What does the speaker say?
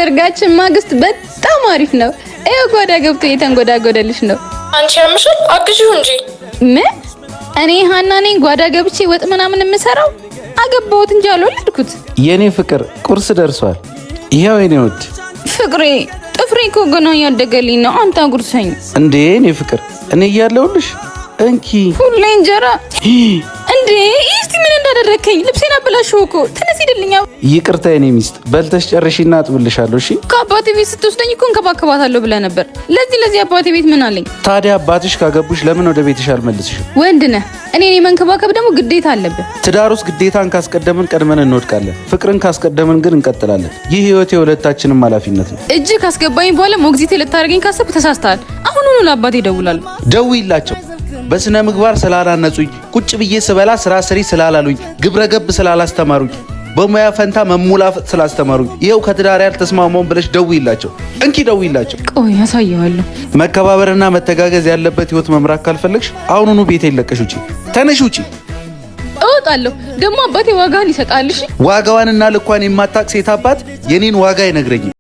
የሰርጋችን ማግስት በጣም አሪፍ ነው። ይኸው ጓዳ ገብቶ እየተንጎዳጎደልሽ ነው። አንቺ ያምሻል፣ አግዢው እንጂ። ምን? እኔ ሀና ነኝ ጓዳ ገብቼ ወጥ ምናምን የምሰራው? አገባሁት እንጂ አልወለድኩት። የኔ ፍቅር፣ ቁርስ ደርሷል። ይኸው የኔ ውድ። ፍቅሬ፣ ጥፍሬ እኮ ገና እያደገልኝ ነው። አንተ አጉርሰኝ። እንዴ የኔ ፍቅር፣ እኔ እያለሁልሽ እንኪ። ሁሌ እንጀራ እንዴ! እስቲ ምን እንዳደረግከኝ! ልብሴን አበላሽው እኮ። ተነስ ሂድልኛ። ይቅርታ የኔ ሚስት፣ በልተሽ ጨርሺና አጥብልሻለሁ። እሺ። ከአባቴ ቤት ስትወስደኝ እኮ እንከባከባታለሁ ብለህ ነበር። ለዚህ አባቴ ቤት ምን አለኝ? ታዲያ አባትሽ ካገቡሽ ለምን ወደ ቤትሽ አልመልስሽም? ወንድ ነህ፣ እኔን የመንከባከብ ደግሞ ግዴታ አለብህ። ትዳር ውስጥ ግዴታን ካስቀደምን ቀድመን እንወድቃለን። ፍቅርን ካስቀደምን ግን እንቀጥላለን። ይህ ህይወት የሁለታችንም ኃላፊነት ነው። እጅ ካስገባኝ በኋላ ሞግዚቴ ልታደርገኝ ካሰብክ ተሳስተሃል። አሁኑኑ ለአባቴ እደውላለሁ። ደውይላቸው። በስነ ምግባር ስላላነጹኝ፣ ቁጭ ብዬ ስበላ ስራ ስሪ ስላላሉኝ፣ ግብረ ገብ ስላላስተማሩኝ፣ በሙያ ፈንታ መሙላፈጥ ስላስተማሩኝ ይኸው ከትዳር ያልተስማማውን ብለሽ ደውይላቸው። እንኪ ደውይላቸው። ቆይ ያሳየዋለሁ። መከባበርና መተጋገዝ ያለበት ህይወት መምራት ካልፈለግሽ አሁኑኑ ቤቴን ለቀሽ ውጪ። ተነሽ ውጪ። እወጣለሁ። ደግሞ አባቴ ዋጋህን ይሰጣል። እሺ። ዋጋዋንና ልኳን የማታቅ ሴት አባት የኔን ዋጋ አይነግረኝም።